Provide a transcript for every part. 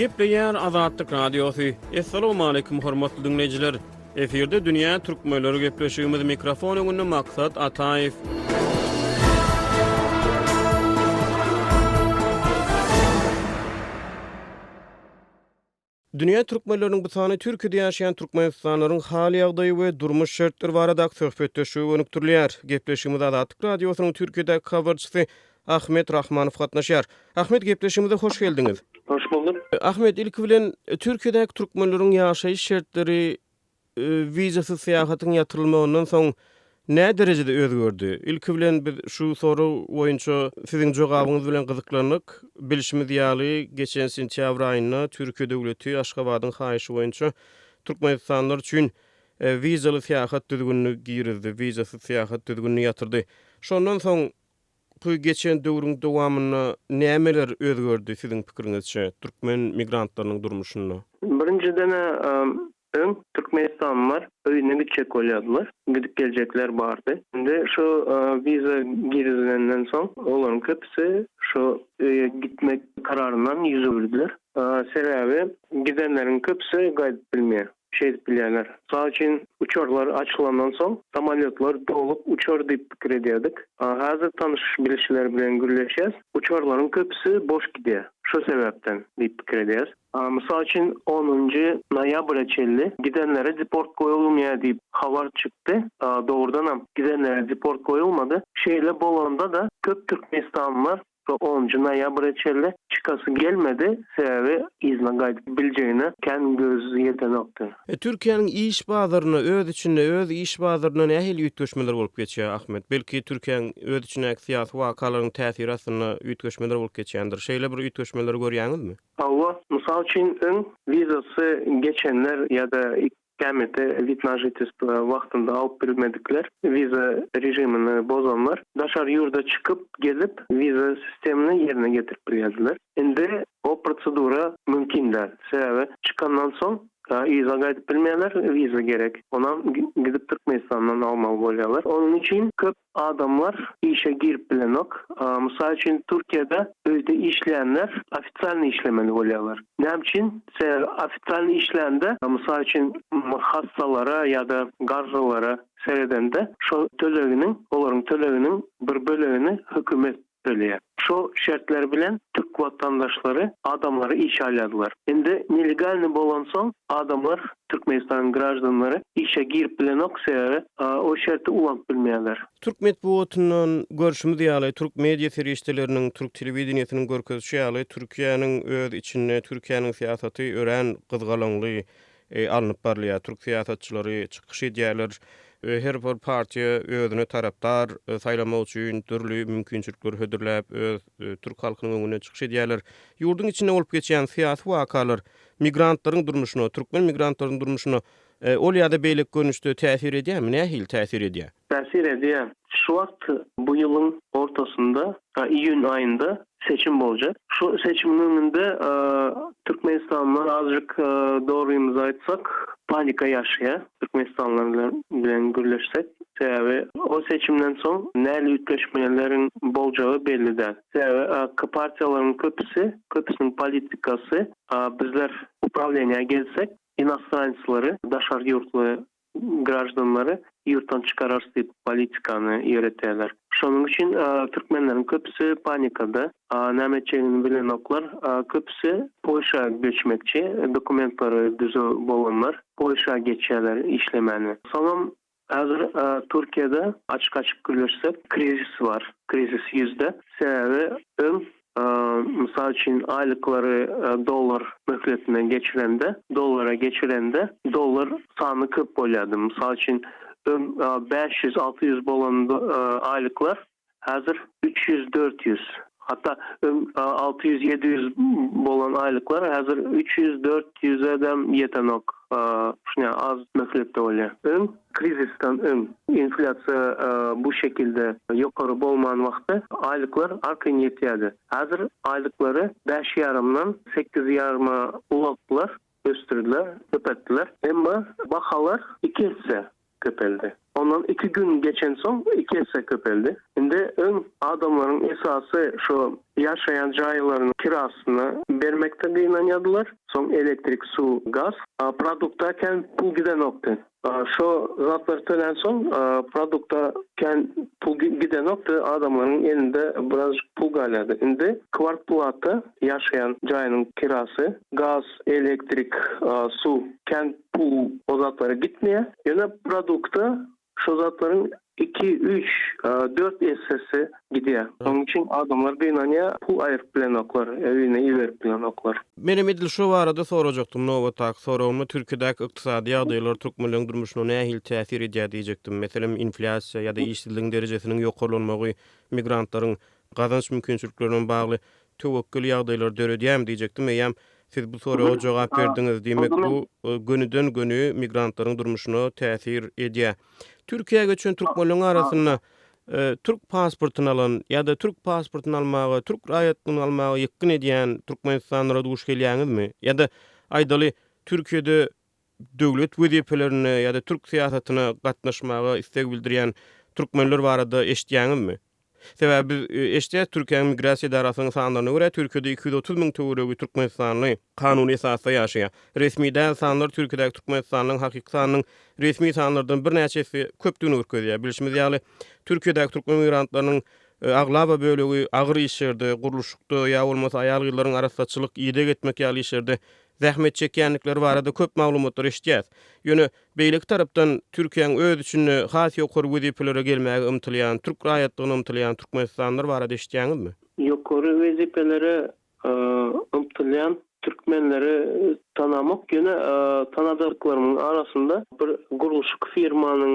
Gepleýär Azatlyk Radiosy. Assalamualaikum hormatly diňleýjiler. Efirde dünýä türkmenleri gepleşigimiz mikrofon öňünde Maksat Ataýew. Dünýä türkmenleriniň bu sany Türkiýede ýaşaýan türkmenistanlylaryň hal-ýagdaýy we durmuş şertleri baradaky söhbetdeşlige gönükdirilýär. Gepleşigimize Azatlyk Radiosynyň Türkiýedäki habarçysy Ahmet Rahmanow gatnaşýar. Ahmet, gepleşigimize hoş geldiňiz. Hoş bulduk. Ahmet, ilki bilen, Türkiýedäki türkmenleriň ýaşaýyş şertleri Wizasyz syýahatyň ýatyrylmagyndan soň nä derejede özgerdi? Ilki bilen biz şu sorag boýunça siziň jogabyňyz bilen gyzyklandyk. Bilşimiz ýaly, geçen sentýabr aýynda Türkiýe döwleti Aşgabadyň haýyşy boýunça türkmenistanlylar üçin wizaly syýahat düzgünini girizdi, wizasyz syýahat düzgünini ýatyrdy. Şondan soň Bu geçen döwrüň dowamynda nämeler özgerdi siziň pikiriňizçe türkmen migrantlarynyň durmuşynda? Birinjiden-ä öň türkmenistanlylar öýüne gitjek bolýardylar, gidip geljekler bardy. Indi şu wiza girizilenden soň olaryň köpüsi şu öýe gitmek kararyndan ýüz öwürdiler. Sebäbi gidenleriň köpüsi gaýdyp bilmeýär. Şeýdip bilýärler. Mysal üçin, uçarlar açylandan soň, samolýotlar dolup uçar diýip pikir edýärdik. Häzir tanyş-bilişler bilen gürleşýäs, uçarlaryň köpüsi boş gidýär. Şo sebäpden diýip pikir edýäs. Mysal üçin, onunjy noýabra çenli gidenlere deport goýulmaýar diýip habar çykdy. Dogrudanam, gidenlere deport goýulmady. Şeýle bolanda-da, köp türkmenistanlylar Şo onunjy noýabra çenli çykasy gelmedi, sebäbi yzyna gaýdyp biljegine kän göz ýetenokdy. Türkiýäniň iş bazarynda öz içinde, öz iş bazarynda nähili üýtgeşmeler bolup geçýär, Ahmet? Belki, Türkiýäň öz içindäki syýasy wakalaryň täsiri astynda üýtgeşmeler bolup geçýändir. Şeýle bir üýtgeşmeleri görýäňizmi? Hawa, mysal üçin, öň wizasy geçenler ýa-da Kämete wid na žitelstwo wagtynda alyp bilmedikler, wiza režimini bozanlar daşary ýurda çykyp gelip wiza sistemini ýerine getirip bilýärdiler. Indi o prosedura mümkin däl. Sebäbi çykandan soň yza gaýdyp bilmeýärler, wiza gerek. Onam gidip Türkmenistandan almaly bolýarlar. Onuň üçin köp Adamlar işe girip bilenok. Mysal üçin Türkiýede öýde işleýänler ofitsialnyý işlemeli bolýarlar. Näme üçin? Sebäbi ofitsialnyý işlände mysal üçin hassalara ýa-da garrylara seredende şol töleginiň olaryň töleginiň bir bölegini hökümet töleýär. Şo şertler bilen türk watandaşlary adamlary işe alýardylar. Indi nelegalnyý bolansoň adamlar Türkmenistanyň graždanlary işe girip bilenok sebäbi o şerti ulanyp bilmeýärler. Türk metbugatyndan görşümiz ýaly, türk media serişdeleriniň, türk telewideniýesiniň görkezişi ýaly, Türkiýäniň öz içinde Türkiýäniň syýasaty örän gyzgalaňly alnyp barylýar. Türk syýasatçylary çykyş edýärler. Her bir partiýa özüne tarapdar saýlamak üçin dürli mümkinçilikleri hödürläp, öz türk halkynyň öňünde çykyş edýärler. Ýurduň içinde bolup geçýän syýasy wakalar migrantlaryň durmuşyna, türkmen migrantlarynyň durmuşyna ol ýa-da beýleki görnüşde täsir edýärmi? Nähili täsir edýär? Täsir edýär. Şu wagt bu ýylyň ortasynda, iýun aýynda seçim boljak. Şu seçimiň öňünde türkmenistanlylar azajyk dogrymyzy aýtsak, panika ýaşaýar. Türkmenistanlylar bilen gürleşsek, sebäbi o seçimden soň nähili üýtgeşmeleriň boljagy belli däl. Sebäbi partiýalaryň köpüsi, köpüsiniň politikasy bizler uprawleniýä gelsek, inostranslary, daşary ýurtly graždanlary ýurtdan çykararys diýip politikany ýöretýärler. Şonuň üçin türkmenleriň köpüsi panikada, näme etjegini bilenoklar. Köpüsi Polşa göçmekçi, dokumentlary düzüw bolanlar Polşa geçýärler işlemäne. Soňam häzir Türkiýede açyk-açyk gürleşsek krizis bar, krizis ýüzde. Sebäbi öň Mysal üçin, aýlyklary dollar möhletine geçirende, dollara geçirende dollar sany köp bolýardy. Mysal üçin, öň 500, 600 bolan aýlyklar häzir 300, 400, hatda öň 600, 700 bolan aýlyklar häzir 300, 400-e-dem ýetenok. Şuny az möhletde bolýar. Öň Krizisden öň, inflýasiýa bu şekilde ýokary bolman wagty aýlyklar arkaýyn ýetýärdi. Häzir aýlyklary bäş ýarymdan sekiz ýaryma ulaltdylar, ösdürdiler, köpeltdiler. Emma bahalar iki esse köpeldi. Ondan iki gün geçensoň iki esse köpeldi. Indi öň adamlaryň esasy şo ýaşaýan jaýlarynyň kirasyny bermekde gynanýardylar. Soň elektrik, suw, gaz. Produkta kän pul gidenokdy. Şo zatlar tölänsoň produkta kän pul gidenokdy, adamlaryň elinde birazjyk pul galýardy. Indi kwartplata, ýaşaýan jaýynyň kirasy, gaz, elektrik, suw kän pul o zatlara gitmeýär. Ýöne produkta şo zatlaryň iki, üç, dört essesi gidýär. Şonuň üçin adamlar gynanýar, pul aýryp bilenoklar, öýüne iberip bilenoklar. Menem edil şo barada sorajakdym nobatdaky soragymda Türkiýedäki ykdysady ýagdaýlar türkmenleriň durmuşyna nähili täsir edýär diýjekdim. Meselem, inflýasiýa ýa-da işsizligiň derejesiniň ýokarlanmagy migrantlaryň gazanç mümkinçilikleri bilen bagly töwekgel ýagdaýlary döredýärmi diýjekdim. Eýýäm siz bu soraga jogap berdiňiz. Diýmek, bu gönüden-göni migrantlaryň durmuşyna täsir edýär. Türkiýä göçen türkmenleriň arasynda türk pasportyny alan ýa-da türk pasportyny almaga, türk raýatlygyny almaga ýykgyn edýän türkmenistanlylara duş gelýäňizmi? Ýa-da aýdaly, Türkiýede döwlet wezipelerine ýa-da türk syýasatyna gatnaşmaga isleg bildirýän türkmenler barada eşidýäňizmi? Sebäbi biz eşidýäs, Türkiýäniň migrasiýa edarasynyň sanlaryna görä, Türkiýede 230 müň töweregi türkmenistanly kanuny esasda ýaşaýar. Resmi däl sanlar Türkiýedäki türkmenistanlyň hakyky sanynyň resmi sanlardan birnäçe esse köpdügini görkezýär. Bilşimiz ýaly, Türkiýedäki türkmen migrantlarynyň aglaba bölegi agyr işlerde, gurluşykda ýa bolmasa aýal-gyzlaryň arassaçylyk, ideg etmek ýaly işlerde zähmet çekýändikleri barada köp maglumatlary eşidýäs. Ýöne, beýleki tarapdan, Türkiýäň öz içinde has ýokary wezipelere gelmäge ymtylýan, türk raýatlygyna ymtylýan türkmenistanlylar barada eşidýäňizmi? Ýokary wezipelere ymtylýan türkmenleri tanamok, ýöne tanadyklarymyň arasynda bir gurluşyk firmanyň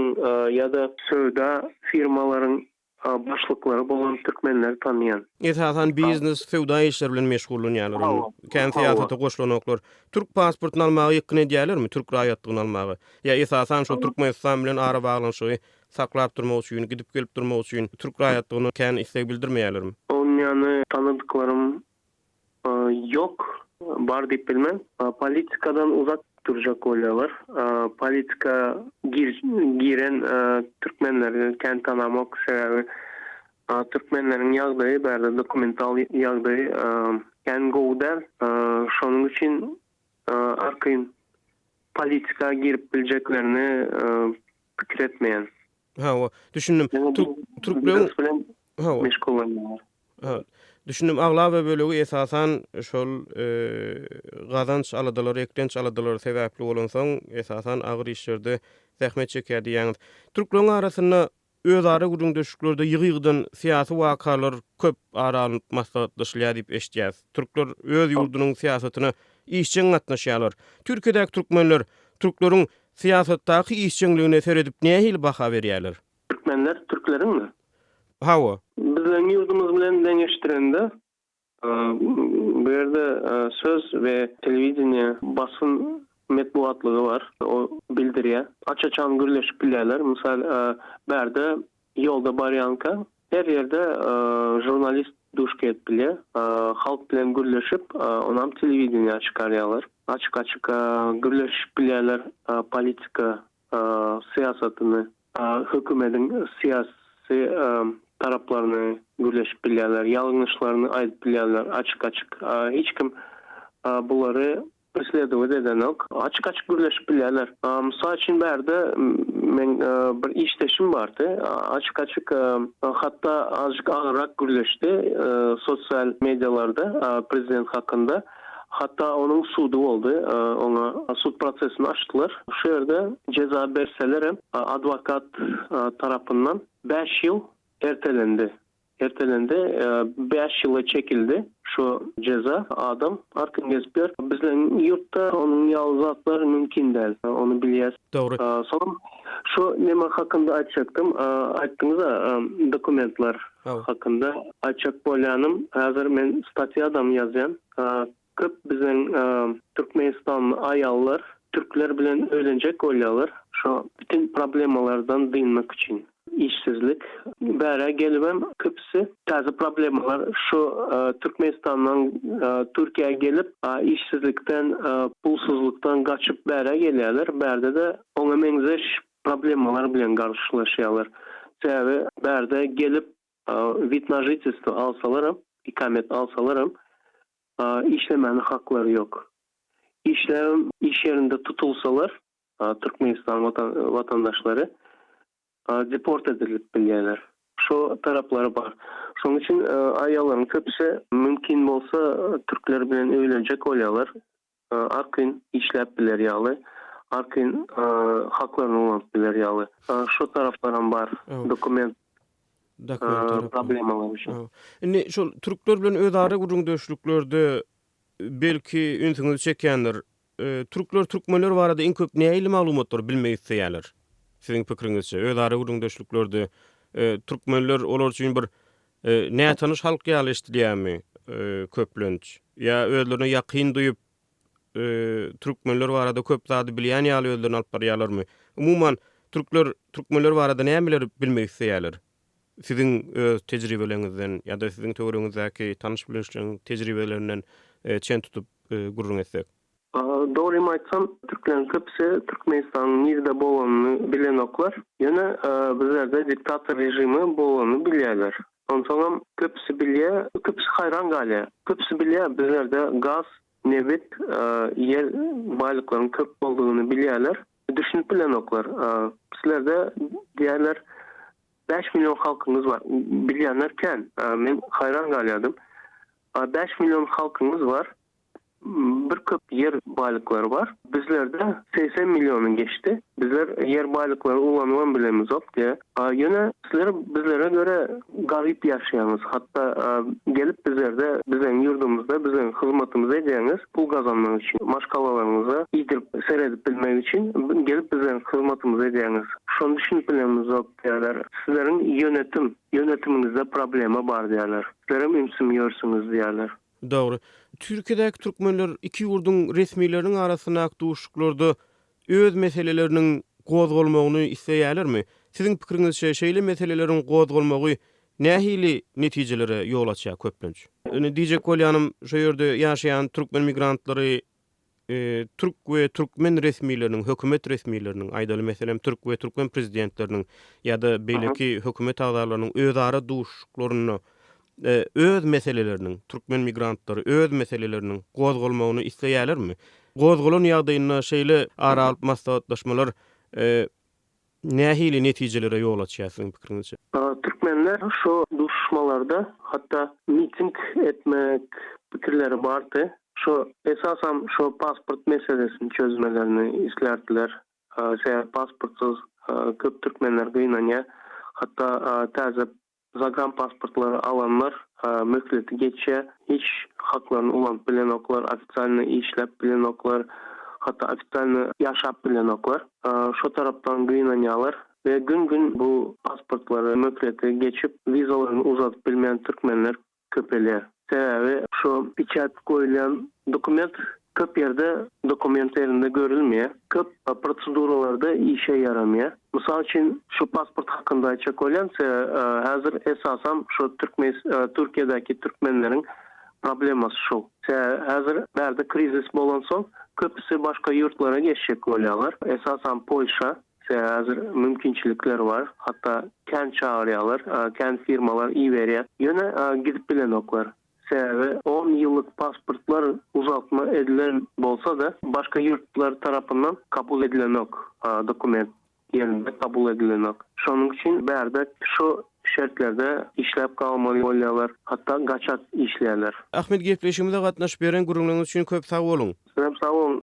ýa-da söwda firmalaryň başlyklary bolan türkmenleri tanýan. Esasan biznes, söwda işleri bilen meşgullanýarlar. Hawa. Kän syýasata goşulanoklar. Türk pasportyny almaga ýykgyn edýärlermi, türk raýatlygyny almaga? Ýa esasan şol Türkmenistan bilen arabaglanyşygy saklap durmak üçin, gidip-gelip durmak üçin türk raýatlygyna kän isleg bildirmeýärlermi? Onuň ýany tanadyklarym Ýok, bar diýip bilmen. Politikadan uzak durjak bolýarlar. Politika giren türkmenleri kän tanamok, sebäbi türkmenleriň ýagdaýy bärde dokumental ýagdaýy kän gowy däl. Şonuň üçin arkaýyn politika girip biljeklerini pikir etmeýän. Hawa, düşündim. Türkleriň bilen meşgullanýarlar. Ha, düşündim. Aglaba bölegi esasan şol gazanç aladalary, eklenç aladalary sebäpli bolansoň, esasan agyr işlerde zähmet çekýär diýýäňiz. Türkleriň arasynda özara gürrüňdeşliklerde ýygy-ýygydan syýasy wakalar köp ara alnyp maslahatlaşylýar diýip eşidýäs. Türkler öz ýurdunyň syýasatyna işjeň gatnaşýarlar. Türkiýedäki türkmenler türkleriň syýasatdaky işjeňligine seredip nähili baha berýärler? Türkmenler türkleriňmi? Hawa. Bizleň ýurdumyz bilen deňeşdirende bu ýerde söz we telewideniýe basyn metbugatlygy bar. O bildirýär. Aç-açan gürleşip bilýärler. Mysal bärde ýolda barýanka her ýerde žurnalist duş gelip bilýär. Halk bilen gürleşip onam telewideniýä çykarýarlar. Açyk-açyk gürleşip bilýärler politika syýasatyny, hökümediň syýasy taraplaryny gürleşip bilýärler, ýalňyşlaryny aýdyp bilýärler açyk-açyk. Hiç kim bulary presledowat edenok. Açyk-açyk gürleşip bilýärler. Mysal üçin bärde meň bir işdeşim bardy. Açyk-açyk hatda azajyk agyrrak gürleşdi sosial medialarda prezident hakynda. Hatda onuň sudy boldy, oňa sud prosesini açdylar. Şu ýerde jeza berselerem adwokat tarapyndan bäş ýyl ertelendi. Ertelendi, bäş ýyla çekildi şu jeza. Adam arkaýyn gezip ýör. Bizleň ýurtda onuň ýaly zatlar mümkin däl. Ony bilýäs. Dogry. Soňam şu neme hakynda aýtjakdym. Aýtdyňyz-a dokumentler hakynda. Aýtjak bolýanym, häzir men statýadam ýazýan. Köp biziň türkmenistanly aýallar türkler bilen öýlenjek bolýarlar. Şo bütin problemalardan dynmak üçin. Işsizlik. Bärä gelibem köpüsi täze problemalar şu Türkmenistandan Türkiýä gelip işsizlikden, pulsuzlykdan gaçyp bärä gelýärler. Bärde-de oňa meňzeş. problemalar bilen garşylaşýarlar. Sebäbi bärde gelip wid na žitelstvo alsalaram, ikamet alsalaram işlemäne haklary ýok. Işläbem iş ýerinde tutulsalar Türkmenistan watandaşlary deport edilip bilýärler. Şo taraplary bar. Şonuň üçin aýallaryň köpüsi mümkin bolsa türkler bilen öýlenjek bolýarlar. Arkaýyn işläp biler ýaly, arkaýyn haklaryny ulanyp biler ýaly. Şo taraplaram bar. Dokument problemalary üçin. Indi şol türkler bilen özara gürrüňdeşliklerde belki ünsüňizi çekýändir. Türkler türkmenler barada iň köp nähili maglumatlary bilmek isleýärler? Siziň pikiriňizçe, özara gürrüňdeşliklerde türkmenler olar üçin bir nätanyş halk ýaly eşidilýärmi köplenç? Ýa özlerine ýakyn duýup, türkmenler barada köp zady bilýän ýaly özlerini alyp barýarlarmy? Umuman, türkler türkmenler barada nämeleri bilmek isleýärler? Siziň öz tejribeleriňizden ýa-da siziň töweregiňizdäki tanyş-bilişleriň tejribelerinden çen tutup gürrüň etsek. Dogrymy aýtsam, türkleriň köpüsi Türkmenistanyň nirde bolanyny bilenoklar. Ýöne bizlerde diktator režimi bolanyny bilýärler. Onsoňam köpüsi bilýär, köpüsi haýran galýar. Köpüsi bilýär bizlerde gaz, nebit, ýer baýlyklaryň köp boldugyny bilýärler. Düşünip bilenoklar. Sizlerde diýýärler 5 million halkyňyz bar. Bilýänler kän. Men haýran galýardym. 5 million halkyňyz bar. Bir köp ýer baýlyklary bar. Bizlerde 80 milliony geçdi. Bizler ýer baýlyklary ulanybam bilemizok diýe. Ýöne sizler bizlere göre garyp ýaşaýaňyz. Hatda gelip bizlerde biziň ýurdumyzda biziň hyzmatymyzy edýäňiz pul gazanmak üçin, maşgalalaryňyza iýdirip seredip bilmek üçin gelip biziň hyzmatymyzy edýäňiz. Şony düşünip bilemizok diýýärler. Sizleriň ýönetim, ýönetimiňizde problema bar diýýärler. Sizlerem ümsüm ýörsüňiz diýýärler. Dogry. Türkiýedäki türkmenler iki ýurduň resmileriniň arasyndaky duşuşyklarda öz meseleleriniň gozgalmagyny isleýärlermi? Siziň pikiriňizçe, şeýle meseleleriň gozgalmagy nähili netijelere ýol açýar köplenç? Indi diýjek bolýanym, şo ýerde ýaşaýan türkmen migrantlary türk we türkmen resmileriniň, hökümet resmileriniň, aýdaly meselem, türk we türkmen prezidentleriniň ýa-da beýleki hökümet agzalarynyň özara duşuşyklarynda öz meseleleriniň, türkmen migrantlary öz meseleleriniň gozgalmagyny isleýärlermi? Gozgalan ýagdaýynda şeýle ara alyp maslahatlaşmalar nähili netijelere ýol açýar siziň pikiriňizçe? Türkmenler şu duşuşmalarda hatda miting etmek pikirleri bardy. Şu esasam şu pasport meselesini çözmelerini islärdiler. Sebäbi pasportsyz köp türkmenler gynanýar. Hatda täze Zagram pasportlary alanlar möhleti geçýär, hiç haklaryny ulanyp bilenoklar, ofitsialnyý işläp bilenoklar, hatda ofitsialnyý ýaşap bilenoklar. Şo tarapdan gynanýarlar we gün-gün bu pasportlary möhleti geçip, wizalaryny uzadyp bilmeýän türkmenler köpelýär. Sebäbi şu peçat goýulýan dokument köp ýerde dokument elinde görülmeýär. Köp proseduralarda işe ýaramaýar. Mysal üçin, şu pasport hakynda aýtjak bolýan, häzir esasam şu türkmen Türkiýedäki türkmenleriň problemasy şul. Häzir bärde krizis bolansoň, köpüsi başga ýurtlara geçjek bolýarlar. Esasam Polşa. Häzir mümkinçilikler bar. Hatda kän çagyrýarlar, kän firmalar iberýär. Ýöne gidip bilenoklar. Sebäbi on ýyllyk pasportlar uzaltma edilen bolsa-da, başga ýurtlar tarapyndan kabul edilenok, dokument ýerinde kabul edilenok. Şonuň üçin bärde şu şertlerde işläp galmaly bolýarlar, hatda gaçak işleýärler. Ahmet gepleşigimize gatnaşyp beren gürrüňleriňiz üçin köp sag boluň. Sizem sag boluň.